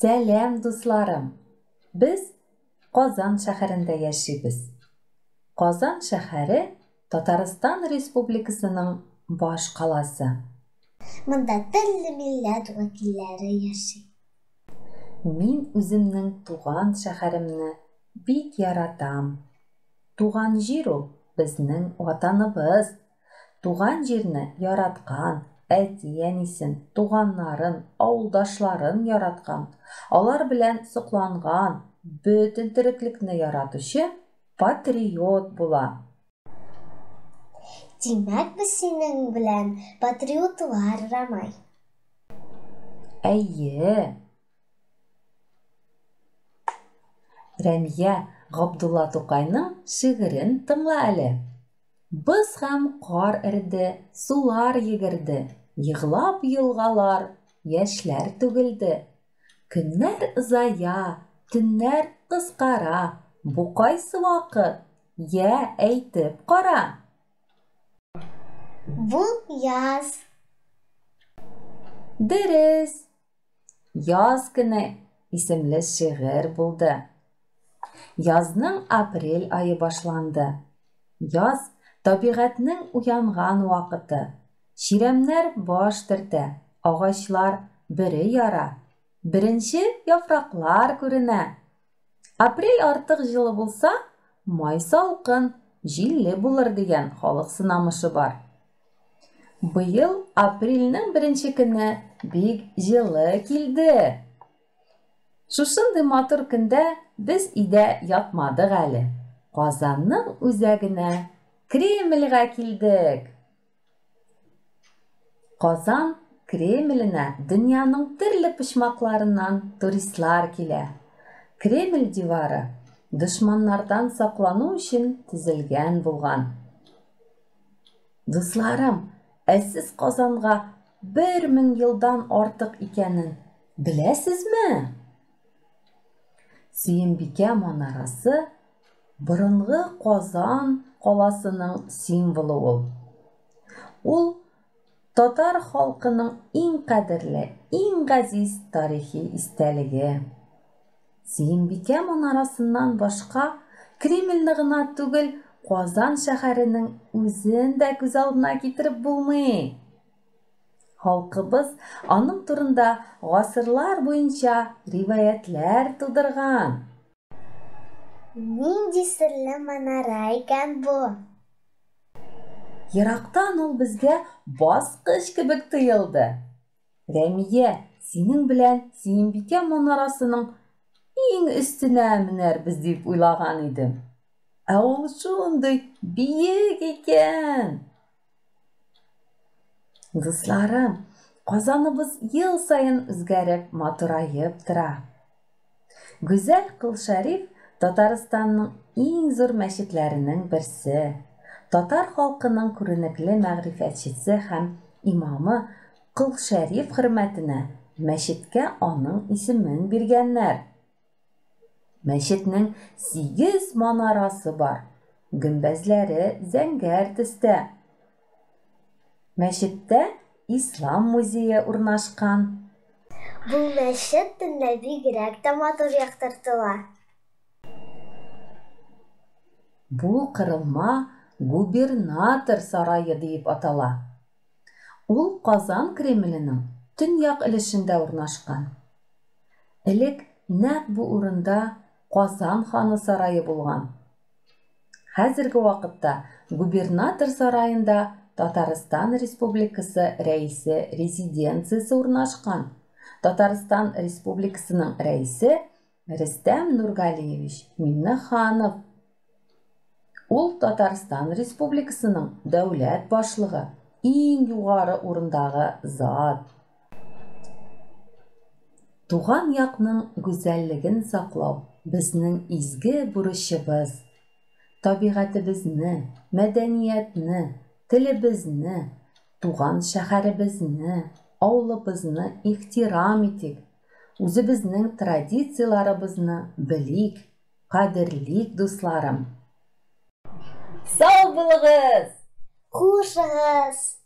Сәлам, дусларым! Без Казан шәһәрендә яшибез. Казан шәһәре Татарстан Республикасының баш каласы. Монда төрле милләт вәкилләре яши. Мин үземнең туган шәһәремне бик яратам. Туган җир ул, безнең Ватаныбыз. Туган җирне яраткан, әти-әнисен, туганнарын, авылдашларын яраткан, алар белән сокланган, бөтен тереклекне яратучы патриот була. Димәк, без синең белән патриотлар, Рамай. Әйе. Рәмия, Габдулла Тукайның шигырен тыңла әле. Боз һәм кар эреде, сулар йөгерде, Егълап елгалар, яшьләр түгелде. Көннәр озая, төннәр кыскара, Бу кайсы вакыт, йә, әйтеп кара? Бу яз. Дөрес! Яз көне исемле шигырь булды. Язның апрель ае башланды. Яз, табигатьнең уянган вакыты. Чирәмнәр баш төртә, агачлар бөре яра, беренче яфраклар күренә. Апрель артык җылы булса, май салкын, җилле булыр дигән халык сынамышы бар. Быел апрельнең беренче көне бик җылы килде. Шушындый матур көндә без өйдә ятмадык әле. Казанның үзәгенә, Кремльгә килдек. Казан Кремленә дөньяның төрле почмакларыннан туристлар килә. Кремль дивары дошманнардан саклану өчен төзелгән булган. Дусларым, ә сез Казанга 1000 елдан артык икәнен беләсезме? Сөембикә манарасы борынгы Казан каласының символы ул. Ул татар халкының иң кадерле, иң газиз тарихи истәлеге. Сөембикә манарасыннан башка Кремльне гына түгел, Казан шәһәренең үзен дә күз алдына китереп булмый. Халкыбыз аның турында гасырлар буенча риваятьләр тудырган. Нинди серле манара икән бу? Ерактан ул безгә баскыч кебек тоелды. Рәмия, синең белән Сөембикә манарасының иң өстенә менәрбез дип уйлаган идем. Ә ул шундый биек икән! Дусларым, Казаныбыз ел саен үзгәреп, матураеп тора. Гүзәл Кол Шәриф Татарстанның иң зур мәчетләренең берсе. Татар халкының күренекле мәгърифәтчесе һәм имамы Кол Шәриф хөрмәтенә мәчеткә аның исемен биргәннәр. Мәчетнең сигез манарасы бар, гөмбәзләре зәңгәр төстә. Мәчеттә Ислам музее урнашкан. Бу мәчет төнлә бигрәк тә матур яктыртыла. Бу корылма Губернатор сарае диеп атала. Ул Казан Кремленең төньяк өлешендә урнашкан. Элек нәкъ бу урында Казан ханы сарае булган. Хәзерге вакытта Губернатор сараенда Татарстан Республикасы Рәисе резиденциясе урнашкан. Татарстан Республикасының Рәисе Рөстәм Нургалиевич Миңнеханов. Ул Татарстан Республикасының дәүләт башлыгы, иң югары урындагы зат. Туган якның гүзәллеген саклау, безнең изге бурычыбыз. Табигатебезне, мәдәниятне, телебезне, туган шәһәребезне, авылыбызны ихтирам итик, үзебезнең традицияләребезне белик, кадерлик, дусларым! Сау булыгыз! Хушыгыз!